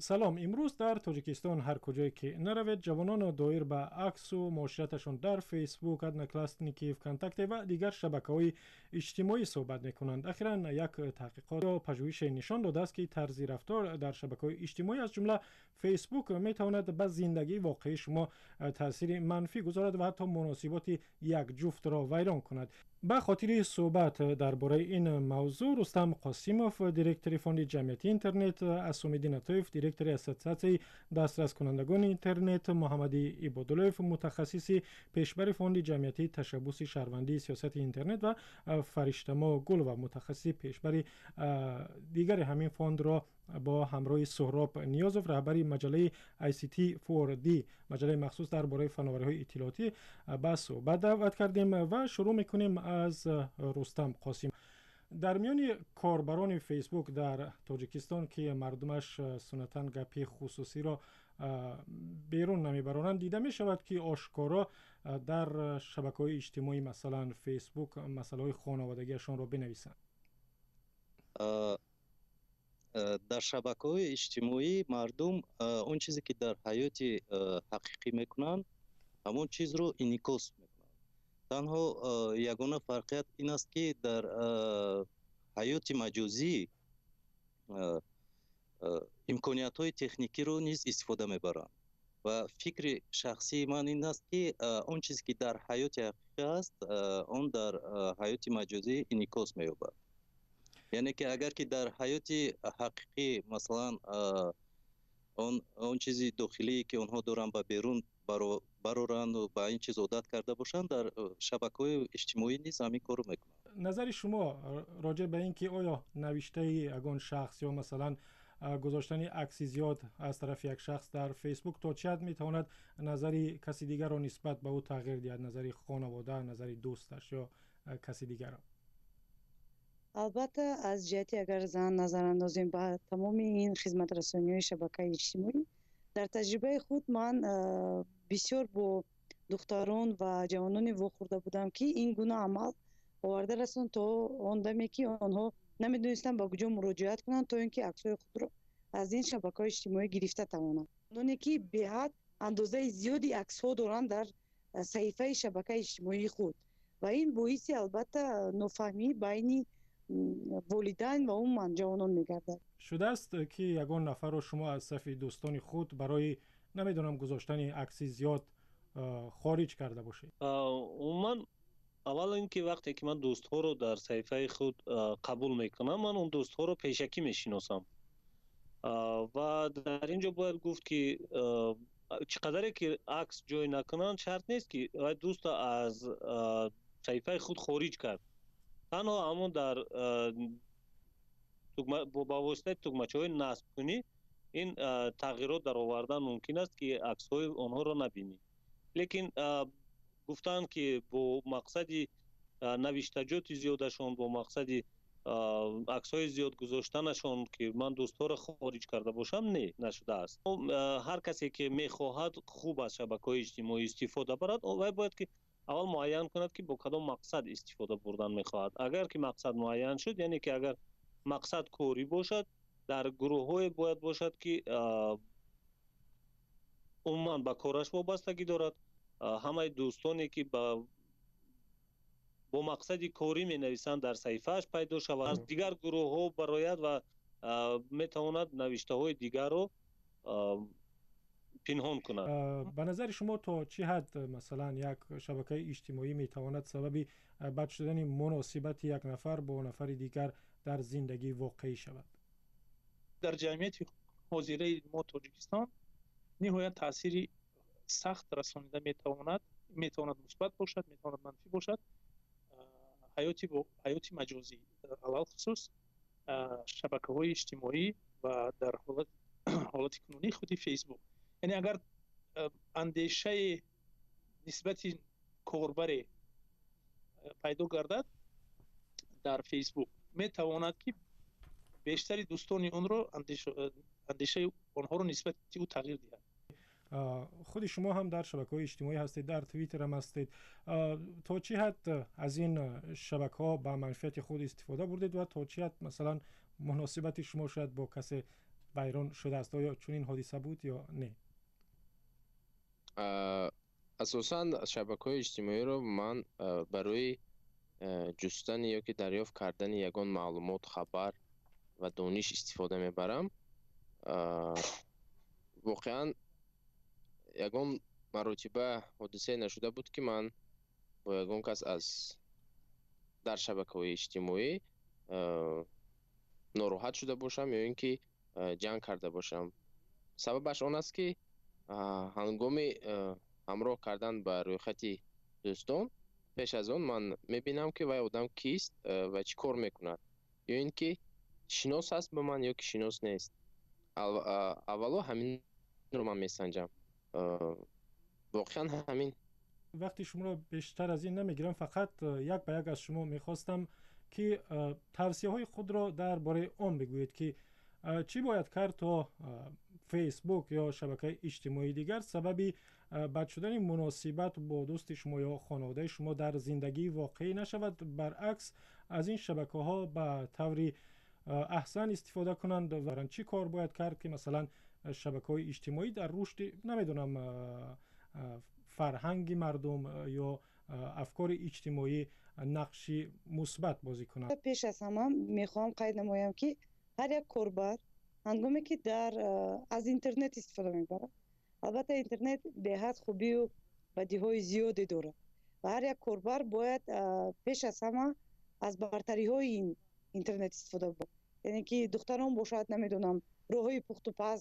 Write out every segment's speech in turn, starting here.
Салом. Имрӯз дар Тоҷикистон ҳар куҷое ки наравед, ҷавонон доир ба аксу муошираташон дар Фейсбук, Одноклассники, ВКонтакте ва дигар шабакаҳои иҷтимоӣ суҳбат мекунанд. Ахиран як таҳқиқот ё пажӯҳише нишон додааст, ки тарзи рафтор дар шабакаҳои иҷтимоӣ, аз ҷумла Фейсбук, метавонад ба зиндагии воқеии шумо таъсири манфӣ гузорад ва ҳатто муносиботи якҷуфтро вайрон кунад. Ба хотири суҳбат дар бораи ин мавзӯъ Рустам Қосимов, директори Фонди ҷамъиятии интернет, Асомиддин Атоев, директори Ассотсиатсияи дастраскунандагони интернет, Муҳаммади Ибодуллоев, мутахассиси пешбари Фонди ҷамъиятии ташаббуси шаҳрвандии сиёсати интернет, ва Фариштамо Гулова, мутахассиси пешбари дигари ҳамин фондро бо ҳамроҳи Суҳроб Ниёзов, раҳбари маҷаллаи ICT4D, маҷаллаи махсус дар бораи фановариҳои иттилоотӣ, ба суҳбат даъват кардем ва шурӯъ мекунем аз Рустам Қосим. Дар миёни корбарони Фейсбук дар Тоҷикистон, ки мардумаш суннатан гапи хусусиро берун намебаронанд, дида мешавад, ки ошкоро дар шабакаҳои иҷтимоӣ, масалан Фейсбук, масъалаҳои хонаводагиашонро бинависанд. Дар шабакаҳои иҷтимоӣ мардум он чизе ки дар ҳаёти ҳақиқӣ мекунанд, ҳамон чизро инъикос мекунанд. Танҳо ягона фарқият ин аст, ки дар ҳаёти маҷозӣ имкониятҳои техникиро низ истифода мебаранд. Ва фикри шахсии ман ин аст, ки он чизе ки дар ҳаёти ҳақиқӣ аст, он дар ҳаёти маҷозӣ инъикос меёбад. Яъне ки агар ки дар ҳаёти ҳақиқӣ, масалан, он чизи дохилие ки онҳо доранд, ба берун бароранду ба ин чиз одат карда бошанд, дар шабакаҳои иҷтимоӣ низ ҳамин корро мекунанд. Назари шумо роҷеъ ба ин ки оё навиштаи ягон шахс ё масалан гузоштани акси зиёд аз тарафи як шахс дар Фейсбук то чӣ ҳад метавонад назари каси дигарро нисбат ба ӯ тағйир диҳад, назари хонавода, назари дӯсташ ё каси дигарро? Албатта, аз ҷиҳати агар зан назар андозем ба тамоми ин хизматрасониҳои шабакаи иҷтимоӣ, дар таҷрибаи худ ман бисёр бо духтарон ва ҷавононе вохӯрда будам, ки ин гуна амал оварда расонд то он даме, ки онҳо намедонистанд ба куҷо муроҷиат кунанд, то ин ки аксҳои худро аз ин шабакаҳои иҷтимоӣ гирифта тавонанд. Оне ки беҳад андозаи зиёди аксҳо доранд дар саҳифаи шабакаи иҷтимоии худ, ва ин боиси, албатта, нофаҳмӣ байни волидайн ва умуман ҷавонон мегардад. Шудааст, ки ягон нафарро шумо аз сафи дӯстони худ барои, намедонам, гузоштани акси зиёд хориҷ карда бошед? Умуман, аввал ин ки вақте ки ман дӯстҳоро дар саҳифаи худ қабул мекунам, ман он дӯстҳоро пешакӣ мешиносам. Ва дар ин ҷо бояд гуфт, ки чӣ қадаре ки акс ҷой накунанд, шарт нест, ки вай дӯста аз саҳифаи худ хориҷ кард. Танҳо ҳамон дар ба воситаи тугмачаҳои насбкунӣ ин тағйирот даровардан мумкин аст, ки аксҳои онҳоро набинӣ. Лекин гуфтанд, ки бо мақсади навиштаҷоти зиёдашон, бо мақсади аксҳои зиёд гузоштанашон, ки ман дӯстҳоро хориҷ карда бошам, не, нашудааст. Ҳар касе ки мехоҳад хуб аз шабакаҳои иҷтимоӣ истифода барад, вай бояд ки аввал муайян кунад, ки бо кадом мақсад истифода бурдан мехоҳад. Агар ки мақсад муайян шуд, яъне ки агар мақсад корӣ бошад, дар гурӯҳҳое бояд бошад, ки умуман ба кораш вобастагӣ дорад. Ҳамаи дӯстоне ки бо мақсади корӣ менависанд, дар саҳифааш пайдо шавад, аз дигар гурӯҳҳо барояд ва метавонад навиштаҳои дигарро пинҳон кунад. Ба назари шумо, то чӣ ҳад, масалан, як шабакаи иҷтимоӣ метавонад сабаби бад шудани муносибати як нафар бо нафари дигар дар зиндагии воқеӣ шавад? Дар ҷамъияти ҳозираи мо, Тоҷикистон, ниҳоят таъсири сахт расонида метавонад. Метавонад мусбат бошад, метавонад манфӣ бошад. Ҳаёти маҷозӣ, алалхусус шабакаҳои иҷтимоӣ ва дар ҳолати кунунӣ худи Фейсбук. Яъне агар андешаи нисбати корбаре пайдо гардад дар Фейсбук, метавонад, ки бештари дӯстони онро андешаи онҳоро нисбати ӯ тағйир диҳад. Худи шумо ҳам дар шабакаҳои иҷтимоӣ ҳастед, дар Твиттер ҳам ҳастед. То чӣ ҳад аз ин шабакаҳо ба манфиати худ истифода бурдед ва то чӣ ҳад, масалан, муносибати шумо шояд бо касе Вайрон шудааст. Оё чунин ҳодиса буд ё не? Асосан шабакаҳои иҷтимоиро ман барои ҷустани ё ки дарёфт кардани ягон маълумот, хабар ва дониш истифода мебарам. Воқеан, ягон маротиба ҳодисае нашуда буд, ки ман бо ягон кас аз дар шабакаҳои иҷтимоӣ нороҳат шуда бошам ё ин ки ҷанг карда бошам. Сабабаш он аст, ки ҳангоми ҳамроҳ кардан ба рӯйхати дӯстон, пеш аз он ман мебинам, ки вай одам кист ва чӣ кор мекунад, ё ин ки шинос аст ба ман ё ки шинос нест. Аввало ҳаминро ман месанҷам. Воқеан, ҳамин. Вақти шуморо бештар аз ин намегирам. Фақат як ба як аз шумо мехостам, ки тавсияҳои худро дар бораи он бигӯед, ки чӣ бояд кард, то Фейсбук ё шабакаи иҷтимоии дигар сабаби бад шудани муносибат бо дӯсти шумо ё хонаводаи шумо дар зиндагии воқеӣ нашавад, баръакс, аз ин шабакаҳо ба таври аҳсан истифода кунанд ва чӣ кор бояд кард, ки масалан шабакаҳои иҷтимоӣ дар рушди, намедонам, фарҳанги мардум ё афкори иҷтимоӣ нақши мусбат бозӣ кунанд. Пеш аз ҳама мехоҳам қайд намоям, ки ҳар як корбар, ҳангоме ки дар аз интернет истифода мебарад, албатта, интернет беҳад хубию бадиҳои зиёде дорад ва ҳар як корбар бояд пеш аз ҳама аз бартариҳои ин интернет истифода барад. Яъне ки духтарон бошад, намедонам, роҳҳои пухтупаз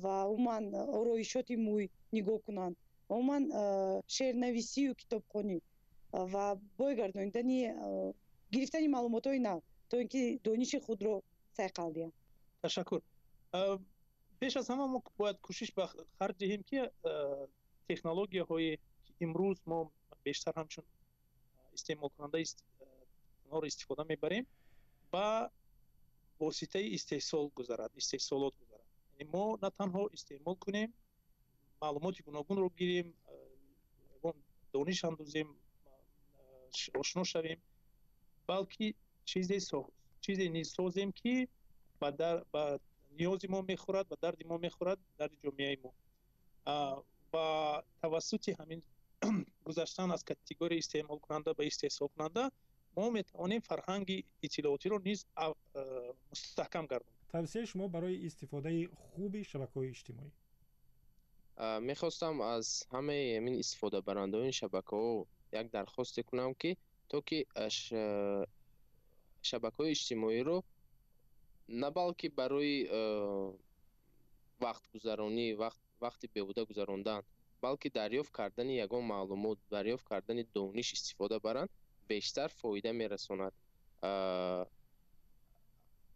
ва умуман ороишоти мӯй нигоҳ кунанд, умуман шеърнависию китобхонӣ ва бой гардонидани, гирифтани маълумотҳои нав, то ин ки дониши худро сайқал диҳанд. Ташаккур. Пеш аз ҳама мо бояд кӯшиш ба харҷ диҳем, ки технологияҳое ки имрӯз мо бештар ҳамчун истеъмолкунанда онҳоро истифода мебарем, ба воситаи истеҳсол гузарад, истеҳсолот гузарад. Яъне мо на танҳо истеъмол кунем, маълумоти гуногунро гирем, ягон дониш андӯзем, ошно шавем, балки чизе низ созем, ки ба ниёзи мо мехӯрад, ба дарди мо мехӯрад, дарди ҷомеаи мо. Ва тавассути ҳамин гузаштан аз категорияи истеъмолкунанда ба истеҳсолкунанда мо метавонем фарҳанги иттилоотиро низ мустаҳкам гардонем. Тавсияи шумо барои истифодаи хуби шабакаҳои иҷтимоӣ? Мехостам аз ҳамаи ҳамин истифодабарандагони шабакаҳо як дархосте кунам, ки то ки шабакаҳои иҷтимоиро на балки барои вақтгузаронӣ, вақти беҳуда гузарондан, балки дарёфт кардани ягон маълумот, дарёфт кардани дониш истифода баранд, бештар фоида мерасонад.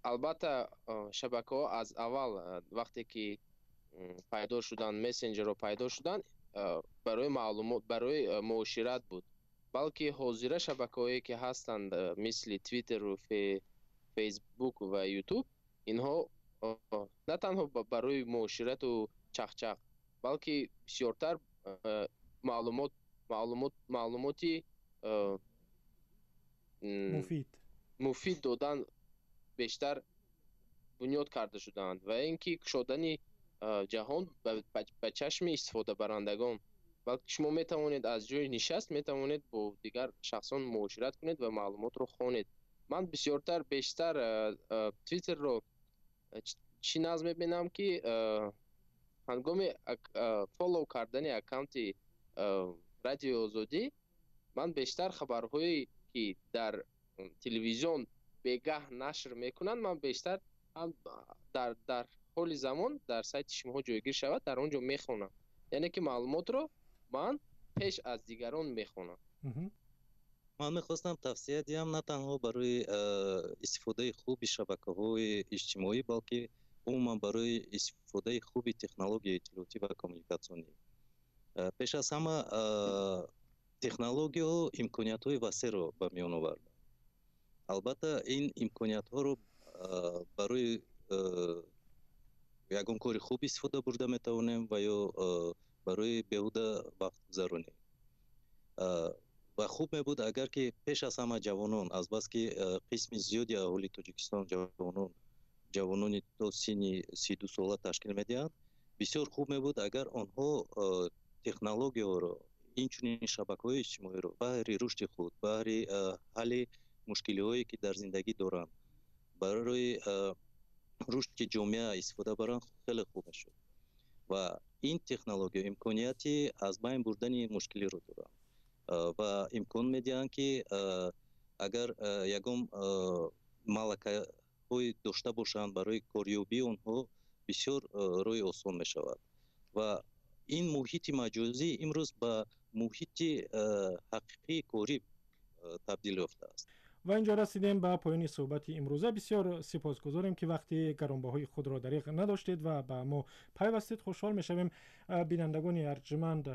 Албатта, шабакаҳо аз аввал, вақте ки пайдо шуданд, мессенҷерҳо пайдо шуданд, барои маълумот, барои муошират буд. Балки ҳозира шабакаҳое ки ҳастанд, мисли Твиттеру Фейсбук ва Ютуб, инҳо на танҳо барои муоширату чахчах, балки бисёртар маълумоти муфид. Муфид додан бештар бунёд карда шудаанд. Ва ин ки кушодани ҷаҳон ба чашми истифодабарандагон, балки шумо метавонед аз ҷои нишаст метавонед бо дигар шахсон муошират кунед ва маълумотро хонед. Ман бисёртар, бештар Твиттерро чӣ наз мебинам, ки ҳангоми follow кардани аккаунти Радиои Озодӣ ман бештар хабарҳое ки дар телевизион бегаҳ нашр мекунанд, ман бештар ҳам дар ҳоли замон дар сайти шумоҳо ҷойгир шавад, дар он ҷо мехонам. Яъне ки маълумотро ман пеш аз дигарон мехонам. Ман мехостам тавсия диҳам на танҳо барои истифодаи хуби шабакаҳои иҷтимоӣ, балки умуман барои истифодаи хуби технологияи иттилоотӣ ва коммуникатсионӣ. Пеш аз ҳама, технологияҳо имкониятҳои васеъро ба миён оварданд. Албатта, ин имкониятҳоро барои ягон кори хуб истифода бурда метавонем ва ё барои беҳуда вақтгузаронӣ. Ва хуб мебуд, агар ки пеш аз ҳама ҷавонон, азбаски қисми зиёди аҳолии Тоҷикистон ҷавонон Ҷавонони то синни 32 сола ташкил медиҳанд. Бисёр хуб мебуд, агар онҳо технологияҳоро, инчунин шабакаҳои иҷтимоиро баҳри рушди худ, баҳри ҳалли мушкилиҳое, ки дар зиндагӣ доранд, барои рушди ҷомеа истифода баранд, хеле хуб мешуд. Ва ин технология имконияти аз байн бурдани мушкилиро доранд ва имкон медиҳанд, ки агар ягон малакаҳое дошта бошанд, барои корёбии онҳо бисёр роҳи осон мешавад. Ва ин муҳити маҷозӣ имрӯз ба муҳити ҳақиқии корӣ табдил ёфтааст. Ва инҷо расидем ба поёни суҳбати имрӯза. Бисёр сипосгузорем, ки вақти гаронбаҳои худро дариғ надоштед ва ба мо пайвастед. Хушҳол мешавем, бинандагони арҷманд,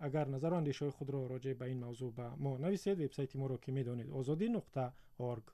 агар назару андешаҳои худро роҷеъ ба ин мавзӯъ ба мо нависед. Вебсайти моро ки медонед: озодӣ.org.